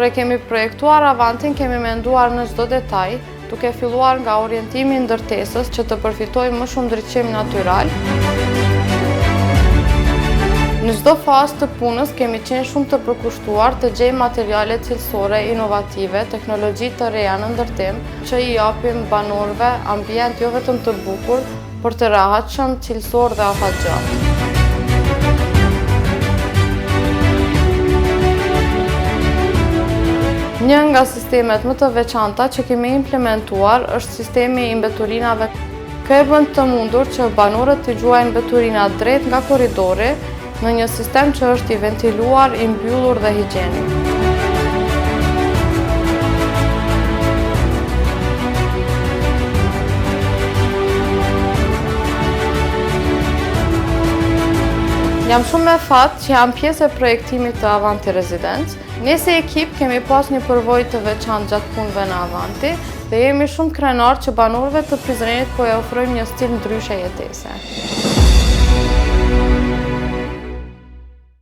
Kur e kemi projektuar Avantin, kemi menduar në çdo detaj, duke filluar nga orientimi i ndërtesës që të përfitojë më shumë ndriçim natyral. Në çdo fazë të punës kemi qenë shumë të përkushtuar të gjejmë materiale cilësore, inovative, teknologji të reja në ndërtim, që i japim banorëve ambient jo vetëm të bukur, por të rehatshëm, cilësor dhe afatgjatë. Një nga sistemet më të veçanta që kemi implementuar është sistemi i mbeturinave. Kjo e bën të mundur që banorët të gjuajnë mbeturinat drejt nga korridori në një sistem që është i ventiluar, i mbyllur dhe higjenik. Jam shumë me fat që jam pjesë e projektimit të Avanti Residence. Ne si ekip kemi pas një përvojë të veçantë gjatë punëve në Avanti dhe jemi shumë krenar që banorëve të Prizrenit po e ofrojmë një stil ndryshe jetese.